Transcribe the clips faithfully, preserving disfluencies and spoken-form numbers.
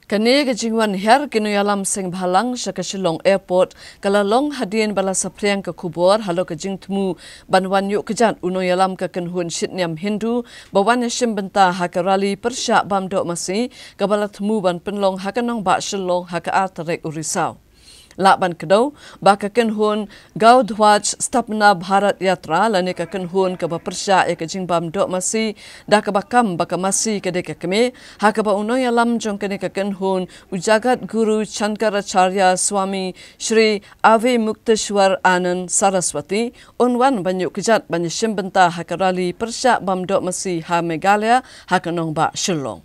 Kane ka jingwan hiar ki nongïalam seng bhalang sha ka Shillong Airport ka la long hadien ba la saphriang ka khubor halor ka jingthmu ban wan ïuh kjat u nongïalam ka kynhun shitniam Hindu ba wan ïashim bynta ha ka rally pyrshah bam doh masi kaba la thmu ban pynlong ha ka nongbah Shillong ha ka ar tarik u Risaw. Lah ban kdew ba ka kynhun Gau Dhwaj Sthapna Bharat Yatra lane ka kynhun kaba pyrshah ïa ka jingbam doh masi da kaba kam ba ka masi ka dei ka kmie, ha kaba u nongïalam jong kane ka kynhun u Jagat Guru Shankaracharya Swami Shri Avimukteshwar Anand Saraswati un wan ban ïuh kjat ban ïashim bynta ha ka rally pyrshah bam doh masi ha Meghalaya ha ka nongbah Shillong.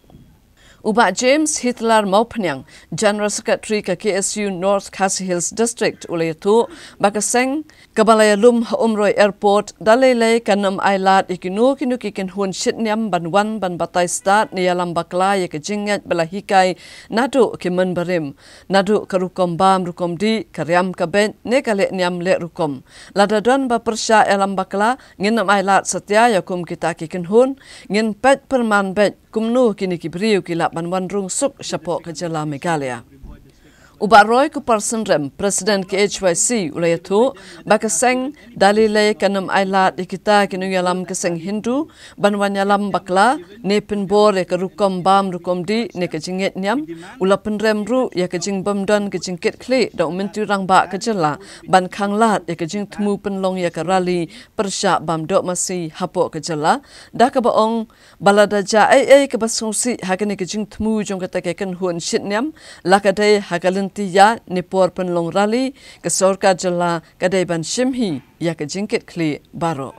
U Bah James Hitler Mawphniang, General Secretary ka K S U North Khasi Hills District, u la ïathuh ba ka seng kaba la ïalum ha Umroi Airport da lei lei kan ym ailad ïa kino kino ki kynhun shitniam ban wan ban batai stad ne ïalam bakla ïa ka jingngeit ba la hikai naduh ki mynbarim, naduh ka rukom bam rukom dih, ka riam ka beit ne ka leh niam leh rukom. Lada don ba pyrshah ïalam bakla, ngin ym ailad satia ïa kum kita ki kynhun, ngin peit pyrman beit kumno kine ki briew ki lah ban wan rung suk shapoh ka jylla Meghalaya. U Bah Roy Kuparsynrem, President K H Y C, u la ïathuh ba ka seng da lei lei kan ym ailad ïa kita ki nongïalam ka seng Hindu ban wan ïalam bakla ne pynbor ïa ka rukom bam rukom dih ne ka jingngeit niam. U la pynrem ruh ïa ka jingbymdon ka jingkitkhlieh da u Myntri Rangbah ka jylla ban khanglad ïa ka jingthmu pynlong ïa ka rally pyrshah bam doh masi hapoh ka jylla, da kaba ong ba lada jia ei ei kaba sngewsih ha kane ka jingthmu jong kata ka kynhun shitniam, la ka dei ha ka lynti ïaid ne por pynlong rally, ka sorkar jylla ka dei ban shim hi ïa ka jingkitkhlieh baroh.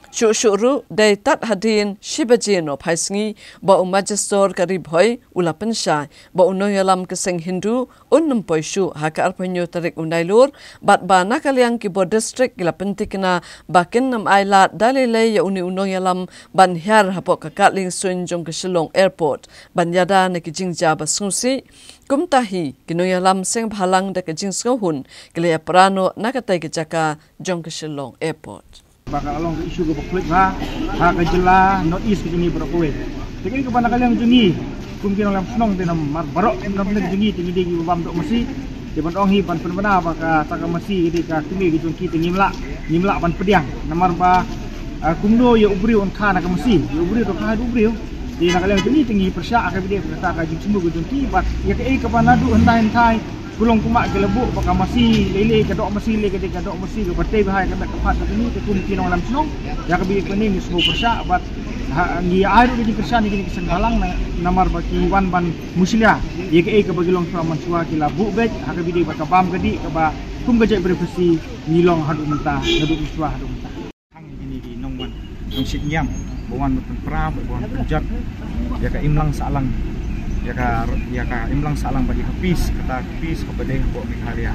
Shuh shuh ruh, dei tad hadien shi baje nohphai sngi ba u Majistor ka Ri Bhoi u la pynshai ba u nongïalam ka seng Hindu un ym poi shuh ha ka arphew hynñiew tarik u Nailur, bad ba na ka liang ki bor district ki la pynthikna ba kin ym ailad da lei lei ïa une u nongïalam ban hiar hapoh ka katling suiñ jong ka Shillong Airport ban ïada na ki jingjia ba sngewsih. Kumta hi, ki nongïalam seng bhalang da ka jingsngewhun ki la ïapra noh na katei ka jaka jong ka Shillong Airport. Ba ka long ka issue kaba khluit bha ha ka jylla North East ka jong ngi baroh kawei. Te kane kaba na ka liang jong ngi kum ki nongïalam shnong te namar baroh ki nongïalam jong ngi te ngi dei kiba bam doh masi. Te ban ong hi ban pynbna ba kata ka masi ka dei ka kmie ka jong ki te ngim lah, ngim lah ban pdiang. Namar ba, ah, kumno ïa u briew un kha na ka masi, ïa u briew to kha u briew. Te na ka liang jong ngi te ngi pyrshah ha kaba ïadei bad kata ka jingthmu ka jong ki bad ïa kaei kaba naduh hyntai hyntai Kulong kumba ki la buh ba ka masi lei lei, ka doh masi lei, ka dei ka doh masi kaba tei bha ïa ka met ka phad ka jong ngi, te kum ki nongïalam shnong ïa kaba ïa kane ngi sngewpyrshah bad ha ngi ai ruh ka jingkyrshan ïa kine ki seng bhalang na, namar ba ki wan ban mushlia ïa kaei kaba ki long shuwa mynshuwa, ki la buh beit ha kaba ïadei bad ka bam ka dih kaba kum ka jaitbynriew Khasi ngi long haduh mynta, naduh mynshuwa haduh mynta. Khang ïa kine ki nongwan nongshit niam ba wan ban pynpra, ba wan pynjot ïa ka imlang sahlang, ïa ka, ïa ka imlang sahlang bad ïa ka peace, kata ka peace kaba dei hapoh Meghalaya.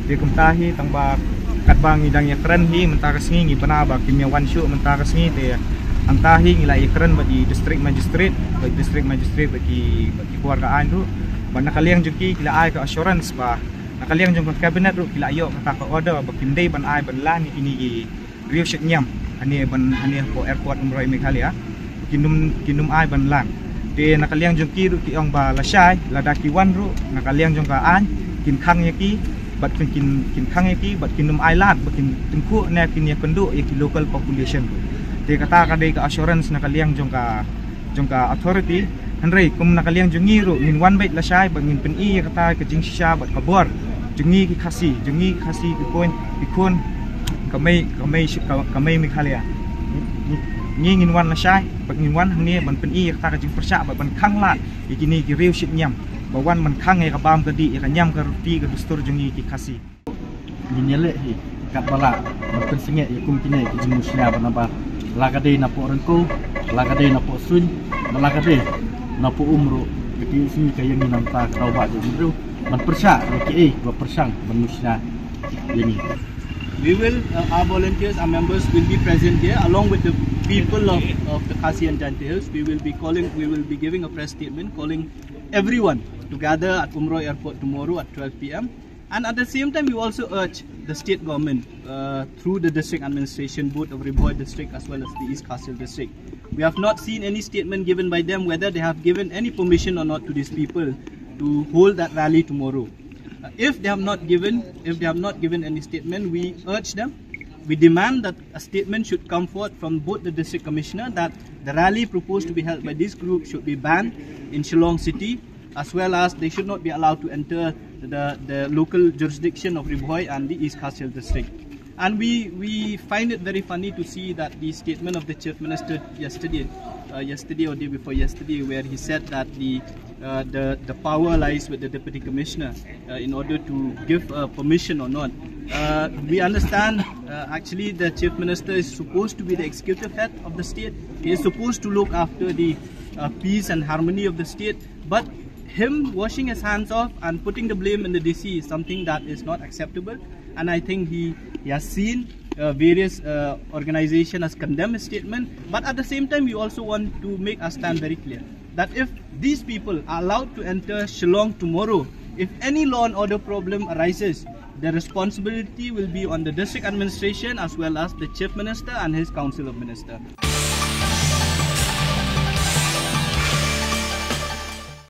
Te kumta hi tang ba katba ngi dang ïakren hi mynta ka sngi, ngi bna ba kim ïa wan shuh mynta ka sngi, te hangta hi ngi la ïakren bad i District Magistrate, bad i District Magistrate bad ki, bad ki bor ka aiñ ruh. Bad na ka liang jong ki, ki la ai ka assurance ba na ka liang jong ka Cabinet ruh ki la ïoh kata ka order ba kim dei ban ai ban lan ïa kine ki riew shit niam hane ban, hane hapoh Airport Umroi Meghalaya. Kin ym, kin ym ai ban lan. Te na ka liang jong ki ruh ki ong ba lashai lada ki wan ruh na ka liang jong ka aiñ kin khang ïa ki bad kin, kin, kin khang ïa ki bad kin ym ai lad ba kin tyngkhuh ne kin ïakynduh ïa ki local population. Te kata ka dei ka assurance na ka liang jong ka, jong ka authority. Hynrei kum na ka liang jong ngi ruh ngin wan beit lashai bad ngin pyni ïa kata ka jingshisha bad ka bor jong ngi ki Khasi, jong ngi ki Khasi ki khun, ki khun ka mei, ka mei shi-, ka, ka mei Meghalaya. Ngi, ngi, ngi ngin wan lashai bad ngin wan hangne ban pyni ïa kata ka jingpyrshah bad ban khang lad ïa kine ki riew shit niam ba wan ban khang ïa ka bam ka dih, ïa ka niam ka roti ka dustur jong ngi ki Khasi. Ngin ïaleh hi katba lah ban pynsangeh ïa kum kine ki jingmushlia ba naba la ka dei napoh Ryngkew, la ka dei napoh Suiñ, ba la ka dei napoh Um ruh. Ka tieng sngi ka ïa ngi nangta ka daw ba jong u briew ban pyrshah ïa kiei ba pyrshang ban mushlia ïa ngi. We will, uh, our volunteers, our members will be present here along with the people of, of the Khasi and Jaintia Hills. We will be calling, we will be giving a press statement calling everyone to gather at Umroi Airport tomorrow at twelve p m. And at the same time, we also urge the state government, uh, through the district administration, both of Ri Bhoi district as well as the East Khasi Hills district. We have not seen any statement given by them whether they have given any permission or not to these people. to hold that rally tomorrow. Uh, if they have not given, if they have not given any statement, we urge them, we demand that a statement should come forth from both the district commissioner that the rally proposed to be held by this group should be banned in Shillong city, as well as they should not be allowed to enter the, the local jurisdiction of Ri Bhoi and the East Khasi Hills district. And we, we find it very funny to see that the statement of the chief minister yesterday, uh, yesterday or day before yesterday, where he said that the uh, the, the power lies with the deputy commissioner uh, in order to give uh, permission or not. Uh, we understand uh, actually the chief minister is supposed to be the executive head of the state. He is supposed to look after the uh, peace and harmony of the state. But him washing his hands off and putting the blame in the D C is something that is not acceptable. And I think he, he has seen uh, various uh, organization has condemned his statement. But at the same time, we also want to make our stand very clear that if these people are allowed to enter Shillong tomorrow, if any law and order problem arises, the responsibility will be on the district administration as well as the chief minister and his council of minister.